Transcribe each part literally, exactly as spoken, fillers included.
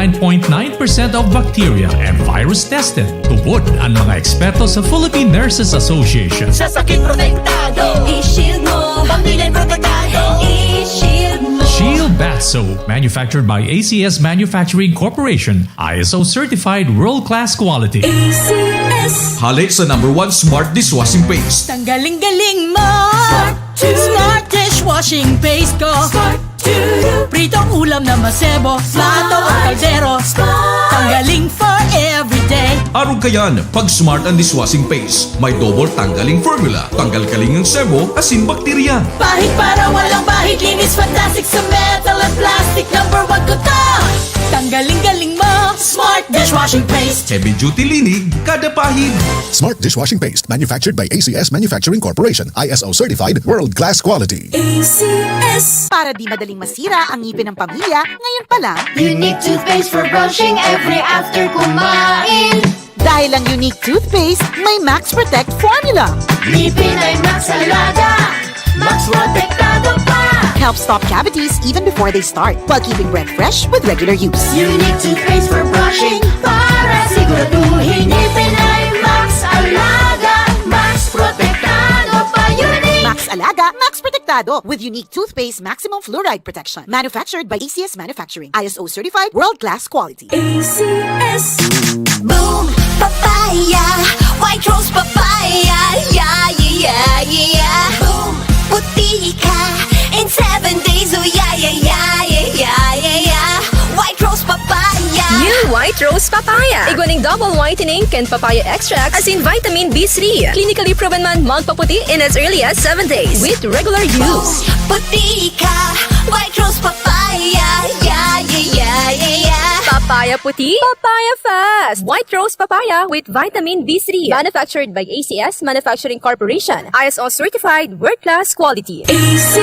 nine point nine percent of bacteria and virus tested. Tubod ang mga eksperto sa Philippine Nurses Association. Sa sakit protektado, i-shield mo. Pamilya protektado, i-shield mo. Shield Bath Soap, manufactured by A C S Manufacturing Corporation, I S O certified world-class quality. A C S. Hali sa number one smart dishwashing paste. Tanggaling-galing mo. Smart dishwashing paste ko. Pritong ulam na masebo, plato o kaldero. Tanggaling for everyday. Arog kayan, pag Smart ang dishwashing paste. May double tanggaling formula. Tanggal kaling ang sebo, asin bakterya. Pahid para walang bahid, linis fantastic sa metal at plastic. Number one ko to. Tanggaling-galing mo, Smart dishwashing paste. Heavy duty linig, kada pahid. Smart dishwashing paste, manufactured by A C S Manufacturing Corporation, I S O certified, world class quality. A C S. Para di madaling masira ang ngipin ng pamilya, ngayon pa lang. Unique toothpaste for brushing every after kumain. Dahil ang Unique Toothpaste may Max Protect Formula. Ngipin ay Max Alaga, Max Protektado pa. Help stop cavities even before they start, while keeping breath fresh with regular use. Unique toothpaste for brushing para siguraduhin ngipin ay Max Alaga, Max Protektado pa. Unique. Max Alaga, Max Protektado with Unique Toothpaste Maximum Fluoride Protection. Manufactured by A C S Manufacturing. I S O certified, world-class quality. A C S. Boom! Papaya! White Rose Papaya! Yeah, yeah, yeah, yeah! Boom! Puti ka in seven days! Oh, yeah, yeah, yeah, yeah, yeah, yeah, yeah! White Rose Papaya! New White Rose Papaya. Igwa nin double whitening kan papaya extract, asin vitamin B three. Clinically proven man magpaputi in as early as seven days with regular use. Puti ka, White Rose Papaya. Yeah, yeah, yeah, yeah, yeah. Papaya puti, papaya fast. White Rose Papaya with vitamin B three. Manufactured by A C S Manufacturing Corporation. I S O certified, world-class quality. A C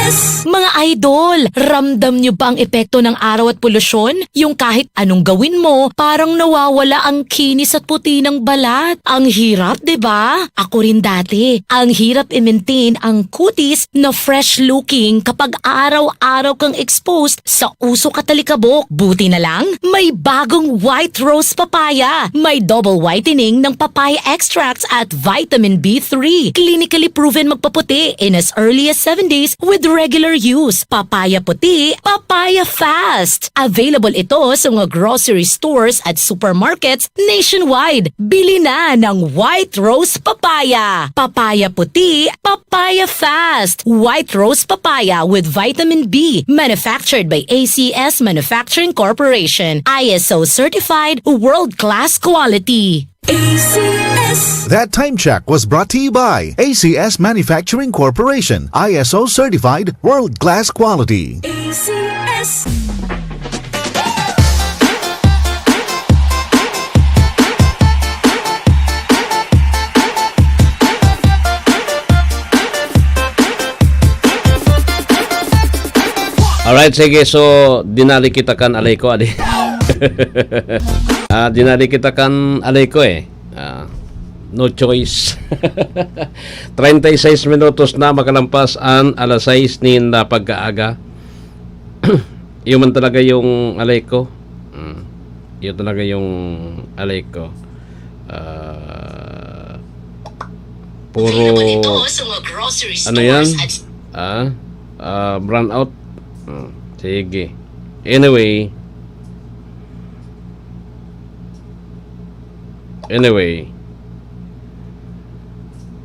S. Mga idol, ramdam nyo ba ang epekto ng araw at polusyon? Yung kahit anong gawin mo, parang nawawala ang kinis at puti ng balat. Ang hirap, di ba? Ako rin dati. Ang hirap i-maintain ang kutis na fresh-looking kapag araw-araw kang exposed sa usok at alikabok. Buti na lang, may bagong White Rose Papaya. May double whitening ng papaya extracts at vitamin B three. Clinically proven magpaputi in as early as seven days with regular use. Papaya puti, papaya fast. Available ito sa mga grocery stores at supermarkets nationwide. Bili na ng White Rose Papaya. Papaya puti, papaya fast. White Rose Papaya with vitamin B. Manufactured by A C S Manufacturing Corporation. I S O certified, world-class quality. A C S. That time check was brought to you by A C S Manufacturing Corporation, I S O certified, world-class quality. A C S. Alright, sige. So, dinali kita kan Aleko, adi. Ah, dinali kita kan Aleko, eh. Ah, no choice. Treinta y seis minutos na makalampas an alas sais nin, ah, pagkaaga. Yun man talaga yung Aleko. Mm. Yun talaga yung Aleko. Ah, puro, ano yan? Ah, ah, brownout. Hmm, sige. Anyway. Anyway.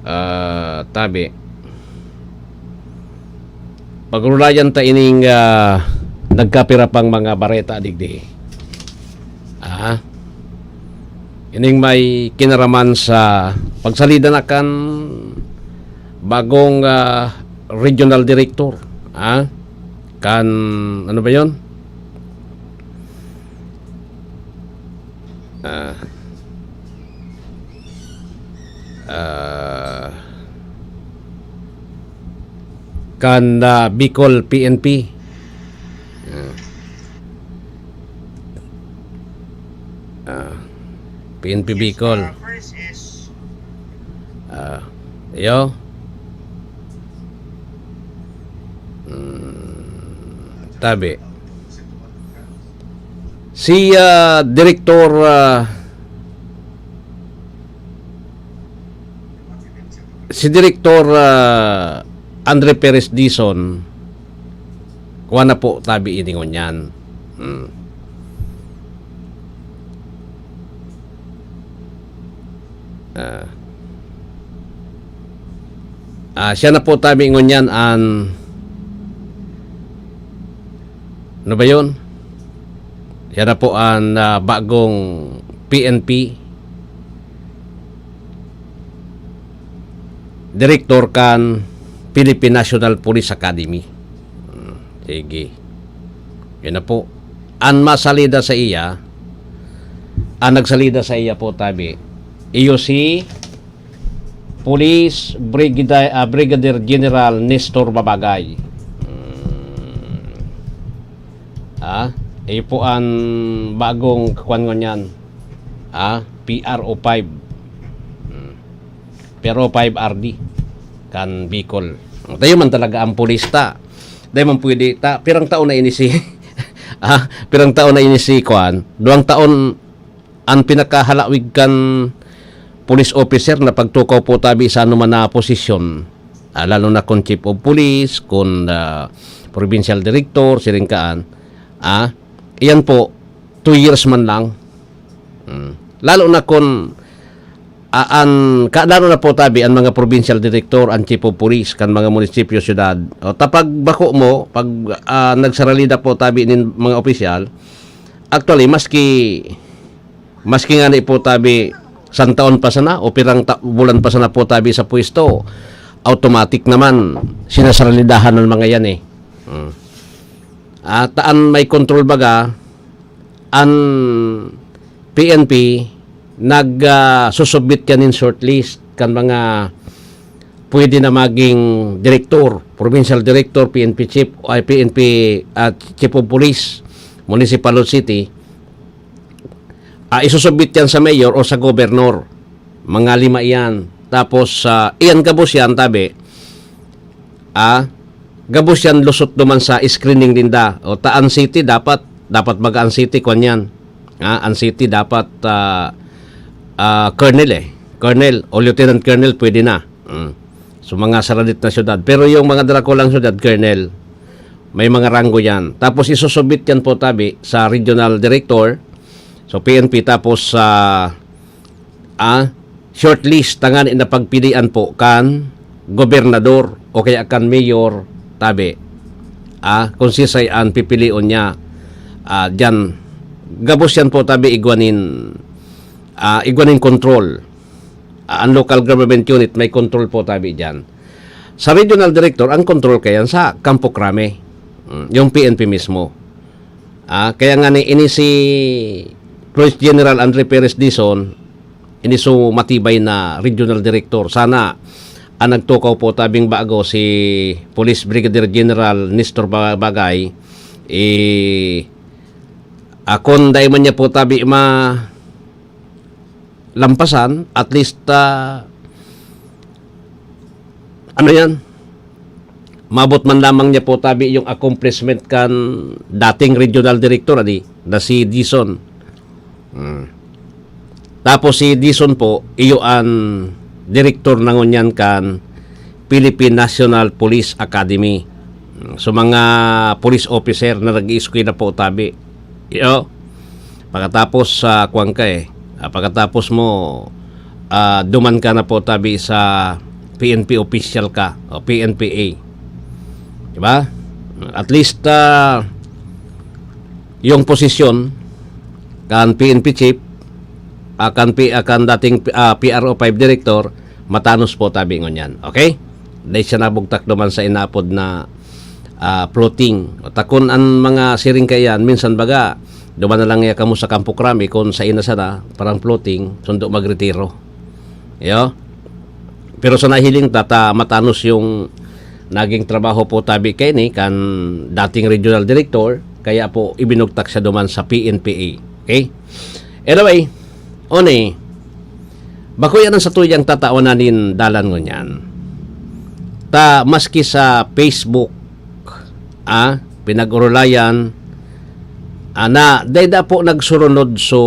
Ah, tabi. Pag-urulayan ta ining, ah, nagkapira pang mga bareta digdi. Ah, ining may kinaraman sa pagsalida na kan bagong, ah, regional director. Ah, kan, ano ba yon? Ah, ah, kan, ah, Bicol P N P. Ah. Ah. P N P Bicol. Ah. Iyo. Hmm. Tabi. Si, ah, Direktor, ah, si Direktor, ah, Andre Perez Dizon, kuwan na po tabi ini ngunyan. Hmm. Ah. Ah, siya na po tabi ngunyan an, ano ba yun? Siya na po an, ah, bagong P N P Director kan Philippine National Police Academy. Hmm, sige. Yun na po. An masalida sa iya, an nagsalida sa iya po, tabi, iyo si Police Brigada-, ah, Brigadier General Nestor Babagay. Hmm. Ah, iyo po an bagong kakuan ngunyan. Ah, P R O five. Hmm. P R O five R D kan Bicol. Tayo man talaga ang pulis ta. Dahil man pwede ta, pirang taon na ini si, ah, pirang taon na ini si kuan. Duwang taon an pinakahalawig kan police officer na pagtukaw po tabi sa anuman na posisyon. Ah, lalo na kun chief of police, kun, ah, provincial director, siring kaan. Ah, iyan po, two years man lang. Hmm. Lalo na kun, ah, an, ka, lalo na po tabi, an mga provincial director, an chief of police, kan mga munisipyo, syudad. O, ta pag bako mo, pag, ah, nagsaralida po tabi nin mga opisyal, actually, maski, maski ngani po tabi, santaon pa sana, o pirang ta-, bulan pa sana po tabi sa pwesto, automatic naman, sinasaralidahan ng mga yan eh. Hmm. At an may kontrol baga, an P N P nag, ah, susubmit yan in shortlist kan mga pwede na maging direktor, provincial director, P N P chief, ay, P N P, ah, chief of police, municipal o city. Ah, isusubmit yan sa mayor o sa governor. Mga lima iyan. Tapos, ah, iyan gabos yan, tabi. Ah, gabos yan lusot duman sa screening ninda. O, ta an city, dapat, dapat baga an city, kwan yan. Ah, an city dapat, ah, ah, colonel eh. Colonel o lieutenant colonel, pwede na. Mm. So, mga saradit na syudad. Pero yung mga drakulang syudad, colonel, may mga ranggo yan. Tapos, isusubmit yan po, tabi, sa regional director. So, P N P, tapos sa, ah, shortlist, tanganing na pagpilian po kan gobernador o kaya kan mayor, tabi. Ah, kung sisay an pipilion niya, ah, diyan, gabos yan po, tabi, igwa nin, ah, igwa nin control. Ah, ang local government unit may control po, tabi, diyan. Sa regional director, ang control kaya sa Campo Crame, mm, yung P N P mismo. Ah, kaya nga ni, ini si Police General Andre Perez Dizon, ini so matibay na regional director. Sana ang nagtukaw po tabing bago, si Police Brigadier General Nestor Ba-, Bagay, eh, akon dai man niya po tabi ma-, lampasan, at least, ah, ano yan, maabot man lamang niya po tabi yung accomplishment kan dating regional director, adi, na si Dizon. Hmm. Tapos si Dizon po, iyo an direktor na ngunyan kan Philippine National Police Academy. Hmm. So, mga police officer na nag-iiskwela po tabi. Iyo, pagkatapos, ah, kwan ka eh. Ah, pagkatapos mo, ah, duman ka na po tabi sa P N P official ka o P N P A. Di ba? At least, ah, yung posisyon kan P N P chief, ah, kan P-, ah, kan dating, ah, P R O five director, matanos po tabi ngunyan. Okay? Dahil siya nabugtak duman sa inapod na, ah, floating. O, takon an mga siring kaiyan, minsan baga, duman na lang niya kamo sa Campo Crame, kung sa ina sana, parang floating, sundo magretiro. Yo? Pero sa nahiling ta, ta matanos yung naging trabaho po tabi kaini kan dating regional director, kaya po ibinugtak siya duman sa P N P A. Okay? Anyway, oni, bako yan ang satuyang tatawanan nin dalan ngunyan. Ta, maski sa Facebook, ah, pinag-urulayan, Ah, na dai da po nagsurunod so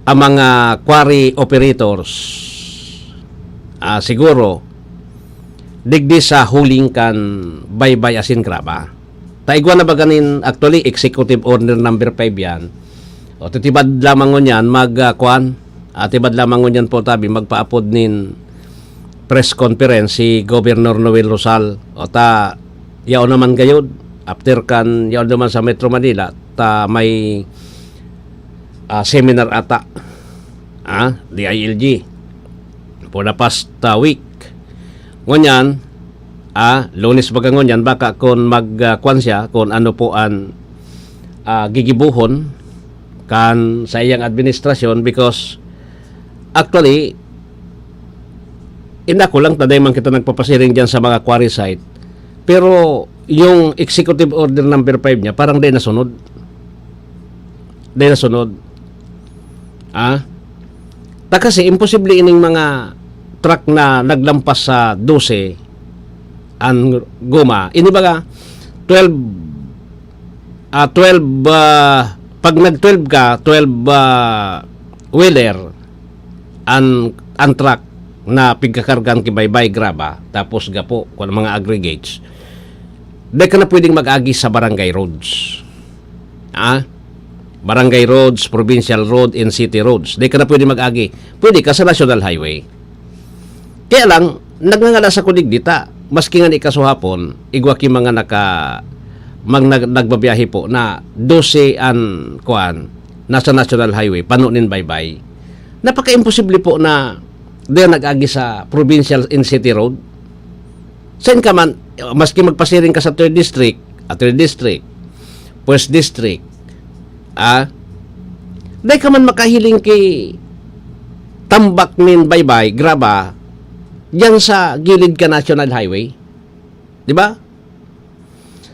ang mga quarry operators, ah, siguro digdi sa huling kan Baybay asin Graba. Ta igwa na ba ganin, actually, executive order number five yan. O, titibad lamang ngunyan mag, ah, kwan, ah, tibad lamang ngunyan po tabi, magpaapod nin press conference si Governor Noel Rosal. O ta, yaon naman gayod, after kan, yaon naman sa Metro Manila, ta may, ah, seminar ata, ah, D I L G, for the past, ah, week. Ngunyan, ah, Lunes baga ngunyan, baka kun mag, ah, kwan siya, kun ano po an, ah, gigibohon kan sa iyang administrasyon, because actually, inako lang, ta dai man kita nagpapasiring diyan sa mga quarry site. Pero yung executive order number five niya, parang dai nasunod. Dai nasunod. Ah? Ta kasi, imposible ining mga truck na naglampas sa dose an goma. Ini baga, twelve, ah, twelve, ah, pag nag twelve ka, twelve, ah, wheeler, an, an truck na pigkakargan ki Baybay, Graba, tapos gapo, kung mga aggregates, dai ka na pwedeng mag-agi sa barangay roads. Ah? Barangay roads, provincial road, and city roads. Dai ka na pwede mag-agi. Pwede ka sa National Highway. Kaya lang, nagngangalas ako digdi ta, maski nga ni kasuhapon, igwa ki mga naka-, mang nag-, nagbabiyahe po na dose an, kuan, nasa National Highway, pano nin Baybay. Napaka-imposible po na diyan nag-agi sa provincial and city road. Saan ka man, maski magpasiring ka sa third district, ah, third district, first district, ah, dai ka man makahiling ki tambak nin Baybay, Graba, diyan sa gilid ka National Highway. Di ba?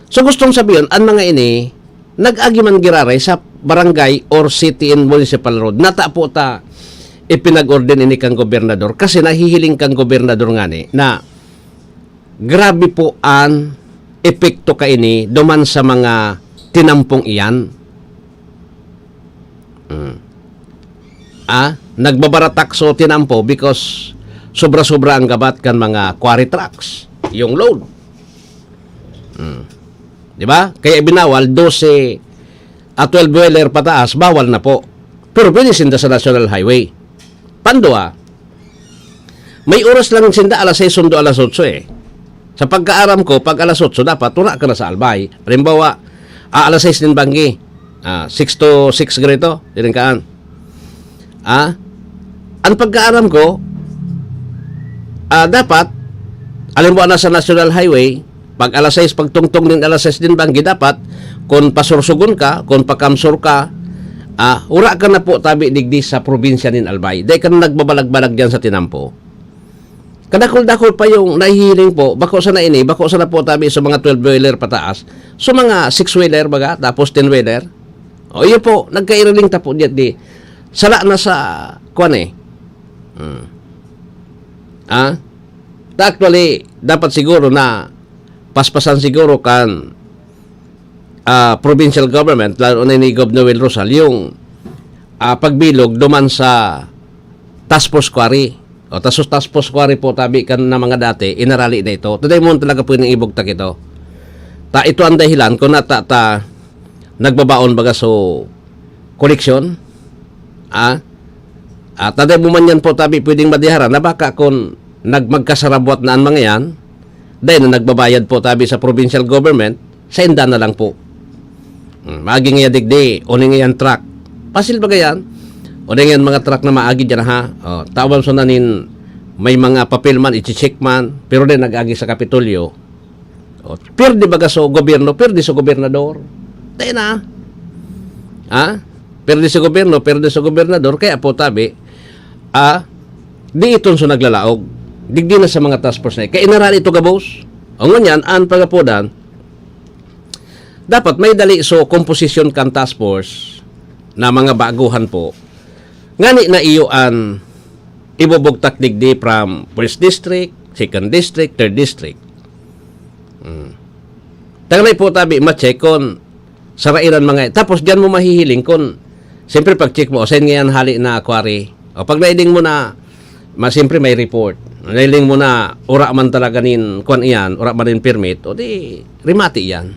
So, gustong sabihin, ang mga ini, nag-agi man giraray sa barangay or city and municipal road. Natapo ta ipinag-order ini kang gobernador kasi nahihiling kang gobernador ngani na grabe po an epekto kaini duman sa mga tinampong iyan. Mm. Ah, nagbabaratak so tinampo because sobra-sobra ang gabat kan mga quarry trucks, yung load. Mm. Di ba? Kaya binawal dose at twelve-wheeler pataas, bawal na po. Pero pwede sinda sa National Highway. Pandua, may oras lang sinda, alas sais sundo alas otso eh. Sa pagkaaram ko, pag alas otso, dapat wala ka na sa Albay. Halimbawa, ah, alas sais nin banggi. Ah, six to six ganito, diring kaan. Ah, ang pagkaaram ko, ah, dapat, halimbawa, nasa National Highway, pag alas sais, pagtungtong nin alas sais nin banggi, dapat, kung pasursugon ka, kung pakamsur ka, ah, wala ka na po tabi digdi sa probinsya nin Albay. Dai ka na nagbabalag-balag diyan sa tinampo. Kadakul-dakul pa yung nahihiling po, bako sana ini, bako sana po tabi sa mga twelve-wheeler pataas. So, mga six-wheeler baga, tapos ten-wheeler. O, iyo po, nagkairiling ta po diyan di. Sala na sa, kwan eh. Hmm. Ah? Ta actually, dapat siguro na paspasan siguro kan, ah, provincial government, lalo na ni Gov Noel Rosal, yung, ah, pagbilog duman sa Task Force Quarry. O, taso Task Force Quarry po, tabi kan na mga dati, inarali na ito. Today mo talaga pwedeng ibugtak ito. Ta, ito ang dahilan kung nata, ta, nagbabaon baga so koleksyon. Ah? At taday mo man yan po, tabi, pwedeng madiharan na baka kung nag-, magkasarabwat na ang mga yan, dahil na nagbabayad po, tabi, sa provincial government, sa inda na lang po. Hmm, maagi nga digdi, uning yan truck. Pasil ba yan? Uning yan mga truck na maagi dyan, ha? O, tawan so nanin, may mga papel man, ichicheck man, pero din nag-agi sa Kapitolyo. O, pirdi baga so gobyerno, pirdi so gobernador. Tayo na. Ha? Pirdi sa gobyerno, pirdi sa gobernador, kaya po tabi, ah, di iton so naglalaog. Digdi na sa mga task force na. Kaya inarali ito gabos. O ngunyan, ang pagapodan, dapat may dali so komposisyon kan task force na mga baguhan po. Ngani na iyo an ibubugtak digdi from first district, second district, third district. Hmm. Tanglay po tabi, ma-check kung Sa rairan mga, tapos diyan mo mahihiling kun, siyempre pag-check mo, "O, saan ngayon hali na quarry?" O pag nailing mo na, ma-, siyempre may report. Nailing mo na, ura man talaga nin, kwan iyan, ura man nin permit, o di, rimati iyan.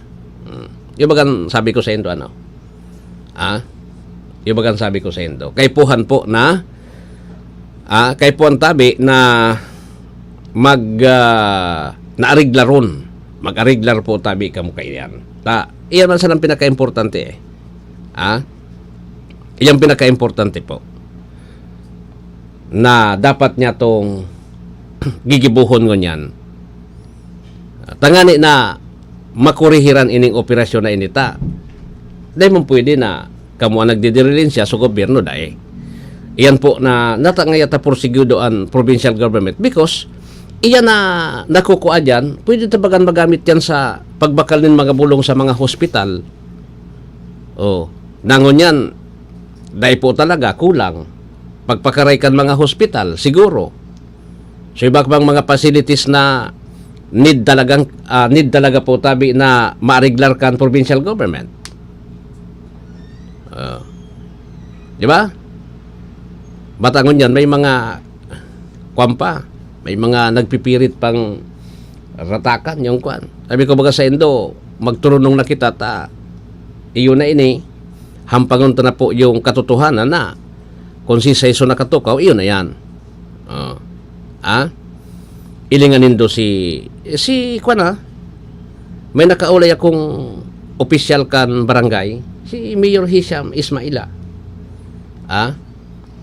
Hmm. Yung bagang sabi ko sa indo, ano? Ah? Yung bagang sabi ko sa indo. Kaipuhan po na, ah, kaipuhan tabi na mag, ah, naariglaron. Mag-ariglar po tabi kamo kaiyan. Ta, iyan man sanang pinaka-importante eh. Ah? Iyan pinaka-importante po. Na dapat niya tong gigibuhon ngunyan. Tangani na makurihiran ining operasyon na ini ta. Dai man pwede na kamo ang nagdidirilisensya sa gobyerno, dai. Iyan po na nata ngaya ta porsigido an provincial government because iyan na nakukuha diyan, pwede ta bagan magamit yan sa pagbakal nin mga bulong sa mga hospital. Oh, nangon yan, dai po talaga kulang. Pagpakaray kan mga hospital, siguro. So, iba pang mga facilities na need talagang, ah, need talaga po tabi na maariglar kan provincial government. Ah. Di ba? Batangon yan, may mga kwan pa, may mga nagpipirit pang ratakan yung kwan. Sabi ko, "Baga sa indo, magturunong na kita ta iyo na ini, hampangon ta na po yung katotohanan na kung si Saiso nakatukaw, iyon na yan." Oh. Ah? Ilingan nindo si, si, kwan ah, may nakaulay akong opisyal kan barangay, si Mayor Hisham Ismaila. Ah?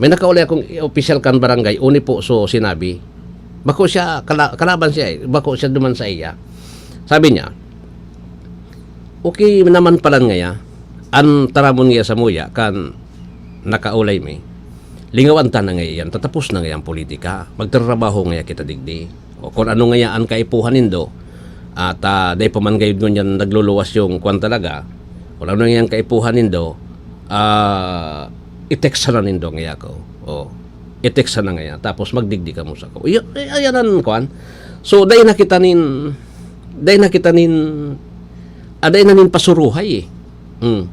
May nakaulay akong opisyal kan barangay, uni po so sinabi. Bako siya, kala-, kalaban siya eh, bako siya duman sa iya. Sabi niya, "Okay naman pala ngaya, an taramon ngaya samuya kan nakaulay mi. Lingawan ta na ngaya yan, tatapos na ngaya ang politika. Magtrabaho ngaya kita digdi. O kung ano ngaya ang kaipuhan nindo, at, ah, dai pa man gayud ngunyan nagluluwas yung kwan talaga, kung ano ngaya ang kaipuhan nindo, ah, i-text na nindo ngaya ako. O, i-text na ngaya. Tapos magdigdi kamo sa ko." Iyo, eh, ayan ang kwan. So, dai na kita nin, dai na kita nin, ah, dai na nin pasuruhay eh. Hmm.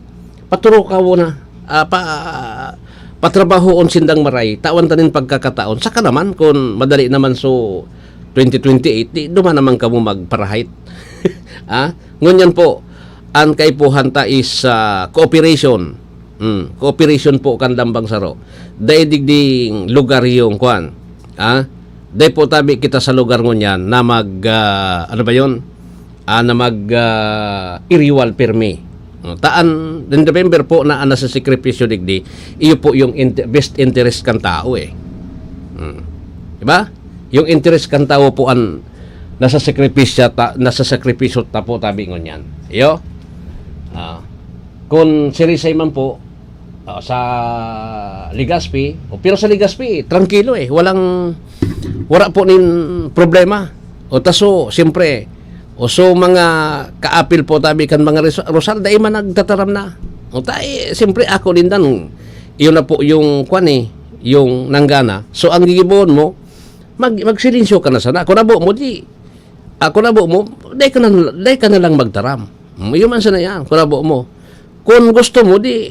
Paturukaw na. Ah, pa, patrabahoon sindang maray. Tawan ta nin pagkakataon. Saka naman, kung madali naman so twenty twenty-eight, di duman naman kamo magparahait. Ah? Ngunyan po, ang kaipuhan ta is, ah, cooperation. Hmm, cooperation po kan lambang saro. Dai digding lugar yung kwan. Ah? Dai po tabi kita sa lugar ngunyan na mag, ah, ano ba yun? Ah, na mag, ah, iriwal pirmi. No, taan, in November po na ang nasasakripisyo digdi, iyo po yung inte-, best interest kan tao eh. Hmm. Diba? Yung interest kan tao po ang nasasakripisyo ta-, nasasakripisyo ta po tabi ngunyan. Iyo? Ah, kung sirisay man po, ah, sa Legazpi, o, pero sa Legazpi, trangkilo eh. Walang, wala po nin problema. O taso, siyempre, o so mga kaapil po tabi kan mga Ris-, Rosal, dai man nagtataram na. O ta, eh, siyempre, ako din dan, yun na po yung kwan eh, yung nanggana. So, ang gigibohon mo, mag-, magsilensyo ka na sana. Kung nabo mo, di, ah, kung nabo mo, dai ka na, dai ka na lang magtaram. Mm, yun man sana yan, kung nabo mo. Kung gusto mo, di,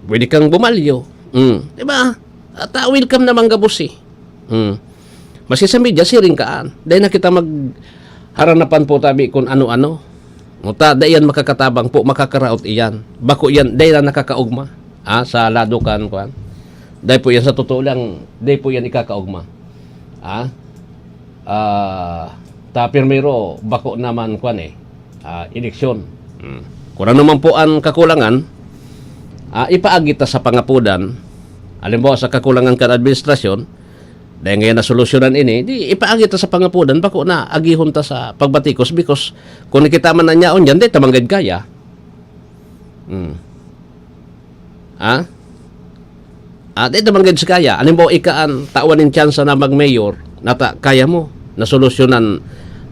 pwede kang bumalyo. Mm, di ba? At, ah, welcome naman gabos eh. Mm. Masi sa media, siring kaan. Dai na kita magharanapan po tabi kung ano-ano. Muta, dai yan makakatabang po, makakaraot iyan. Bako yan, dai na nakakaugma. Ah, sa lado kan, kwan. Dai po yan, sa totoo lang, dai po yan ikakaugma. Ah? Ah, ta primero, bako naman, kwan eh, ah, eleksyon. Hmm. Kung ano man po ang kakulangan, ah, ipaagi ta sa pangapodan. Halimbawa, sa kakulangan kan administrasyon, dahil ngayon nasolusyonan ini, di ipaagi ta sa pangapodan, bako na agihon ta sa pagbatikos because kung nakita man na niyaon yan, di ta manggad kaya. Hmm. Ha? At ito man gid si kaya. Halimbawa, ika an tawan nin tsansa na mag-mayor, nata, kaya mo, nasolusyonan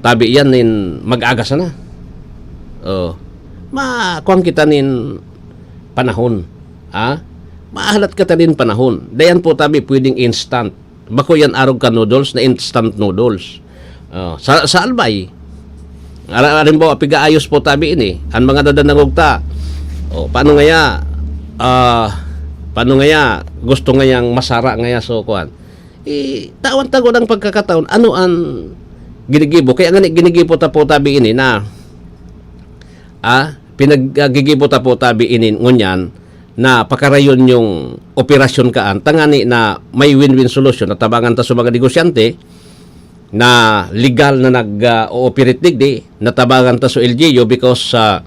tabi yan nin mag-aga sana. Oh. Ma-, kuwan kita nin panahon. Ha? Mahalat kita nin panahon. Dayan po tabi pwedeng instant. Bako yan arog ka noodles na instant noodles. Oh, sa, sa Albay, Ara-, arin po, pigaayos po tabi ini. An mga dadangog ta. O, paano ngaya, ah, paano ngaya, gusto ngayang masara ngaya, so, kuwan. Eh, tawan ta gud ang pagkakataon, ano an ginigibo? Kaya ngani, ginigibo ta po tabi ini na, ah, pinag-, ah, gigibo ta po tabi ini ngunyan na pakarayon yung operasyon kaan, tangani na may win-win solution. Natabangan ta sa mga negosyante, na legal na nag, ah, ooperate digdi, natabangan ta sa L G U because, ah,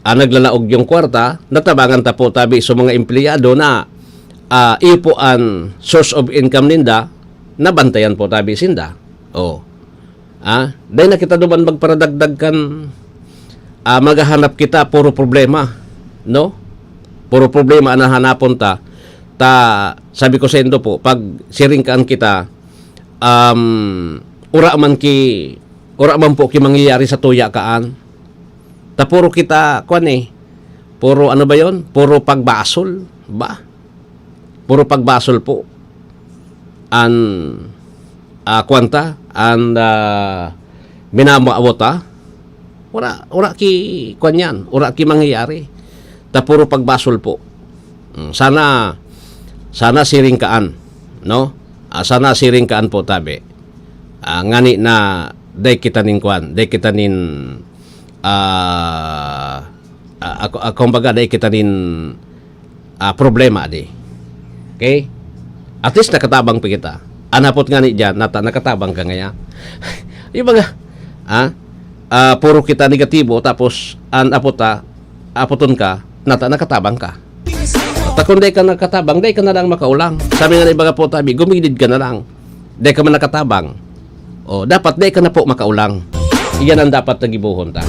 ah, naglalaog yung kwarta, natabangan ta po tabi sa mga empleyado na, ah, iyo po an source of income ninda, nabantayan po tabi sinda. Oh. Ah, dai na kita duman magparadagdag kan, ah, maghahanap kita, puro problema, no? Puro problema an hahanapon ta. Ta, sabi ko saindo po, pag siring kaan kita, um, ura man ki, ura man po ki mangyayari sa tuya kaan. Ta puro kita, kwan eh, puro ano ba yon? Puro pagbasol, ba? Puro pagbasol po. An, ah, kwan ta, an, ah, minamawot ta. Wala, wala ki, kwan yan, wala ki mangyayari. Ta puro pagbasol po. Mm, sana, sana siring kaan, no? Ah, sana siring kaan po tabi. Ah, ngani na dai kita nin kwan, dai kita nin, ah, ah, ako, ako, kumbaga, dai kita nin, ah, problema, di. Okay? At least nakatabang pa kita. An hapot ngani diyan, nata nakatabang ka ngaya. Yung mga, ah, ah, puro kita negatibo, tapos an apot ta, apoton ka, nata nakatabang ka. Ta kung dai ka nakatabang, dai ka na lang makaulang. Sabi nga ng iba nga po, tabi, gumilid ka na lang. Dai ka man nakatabang. O, dapat dai ka na po makaulang. Iyan ang dapat na gibohon ta.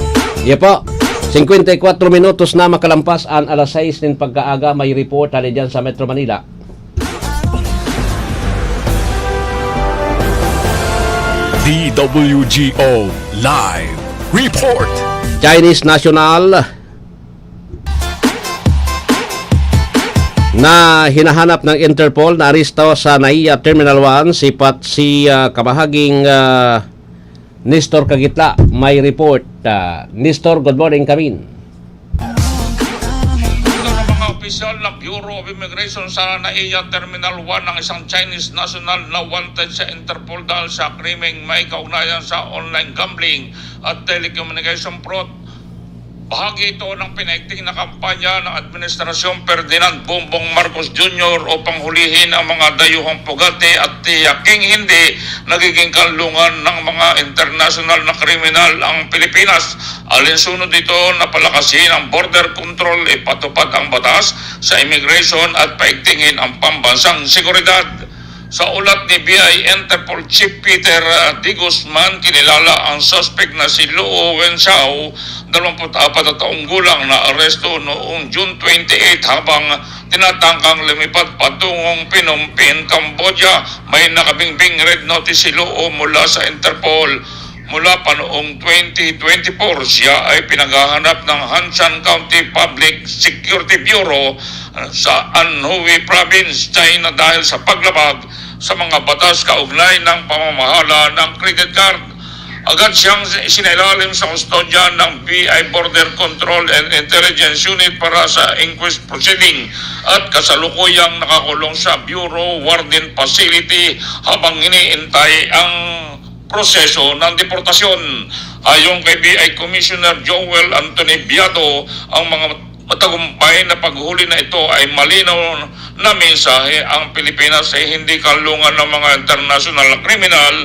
Iya po, singkwenta y kwatro minutos na makalampas an alas sais nin pagkaaga, may report hali dyan sa Metro Manila. D W G O Live Report. Chinese national na hinahanap ng Interpol na aresto sa NAIA Terminal one, sipat si, ah, kabahaging, ah, Nestor Kagitla. May report. Ah, Nestor, good morning, Kamin. Ito ng mga opisyal ng Bureau of Immigration sa NAIA Terminal one ang isang Chinese national na wanted sa Interpol dahil sa krimeng may kaugnayan sa online gambling at telecommunication fraud. Bahagi ito ng pinaigting na kampanya ng Administrasyong Ferdinand Bongbong Marcos Junior upang hulihin ang mga dayuhang pugati at tiyaking hindi nagiging kanlungan ng mga internasyonal na kriminal ang Pilipinas. Alinsunod dito na palakasin ang border control, ipatupad ang batas sa immigration at paigtingin ang pambansang seguridad. Sa ulat ni B I Interpol Chief Peter, ah, De Guzman, kinilala ang suspek na si Luo Wenxiao, dalawampu't apat na taong gulang, na aresto noong June twenty-eight habang tinatangkang lumipad patungong Phnom Penh, Cambodia. May nakabingbing red notice si Luo mula sa Interpol. Mula pa noong twenty twenty-four, siya ay pinaghahanap ng Hanshan County Public Security Bureau, ah, sa Anhui Province, China, dahil sa paglabag sa mga batas kaugnay ng pamamahala ng credit card. Agad siyang sinailalim sa kustodya ng B I Border Control and Intelligence Unit para sa inquest proceeding at kasalukuyang nakakulong sa Bureau Warden Facility habang iniintay ang proseso ng deportasyon. Ayon kay B I Commissioner Joel Anthony Biado, ang mga matagumpay na paghuli na ito ay malinaw na mensahe: ang Pilipinas ay hindi kanlungan ng mga internasyonal na kriminal.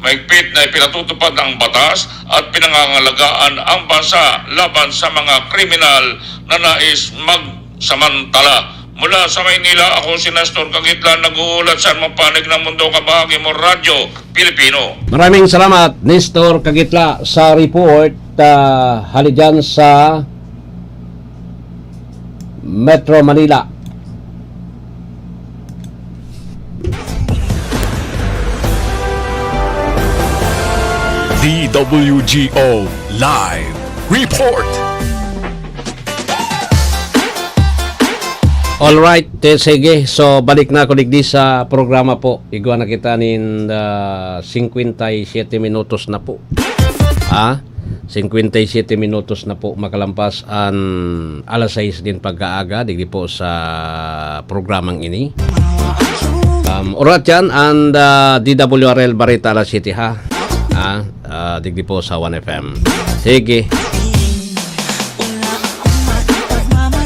Mahigpit na ipinatutupad ang batas at pinangangalagaan ang bansa laban sa mga kriminal na nais magsamantala. Mula sa Maynila, ako si Nestor Kagitla, nag-uulat sa anumang panig ng mundo, kabahagi mo, Radyo Pilipino. Maraming salamat, Nestor Kagitla, sa report, ah, hali dyan sa Metro Manila. D W G O Live Report. Alright, te, sige. So, balik na ako digdi sa programa po. Igwa na kita nin, ah, singkwenta y siyete minutos na po. Ah? Singkwenta y siyete minutos na po makalampas an alas sais nin pagkaaga, digdi po sa programang ini. Um, orat yan, and uh, D W R L Barita alas siyete ha. Ah, ah, digdi po sa One F M. Sige.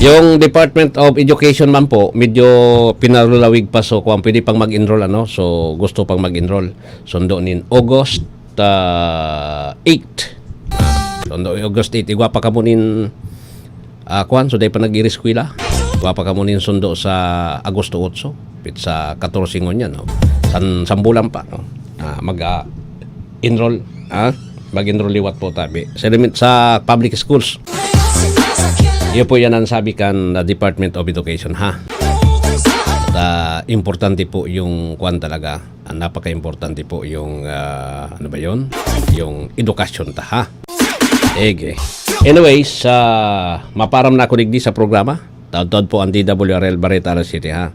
Yung Department of Education man po, medyo pinalulawig pa. So, kung pwede pang mag-enroll, ano? So, gusto pang mag-enroll. Sundo nin August ah, eight. Sundo August eight. Igwa pa kamo nin, ah, kwan, so dai pa nag-iriskwela. Igwa pa kamo nin sundo sa Agosto otso. Pit sa katorse ngunyan, no? San, sambulan pa, no? Ah, mag, ah, enroll, ha? Mag-enroll liwat po tabi. Sa, element- sa public schools. Iyo po yan ang sabi kan, ah, Department of Education, ha? At, ah, importante po yung kwan talaga. Ah, napaka-importante po yung, ah, ano ba yun? Yung edukasyon ta, ha? Ege. Anyways, ah, maparam na ako digdi sa programa. Taod-taod po ang D W R L Barita alas siyete, ha?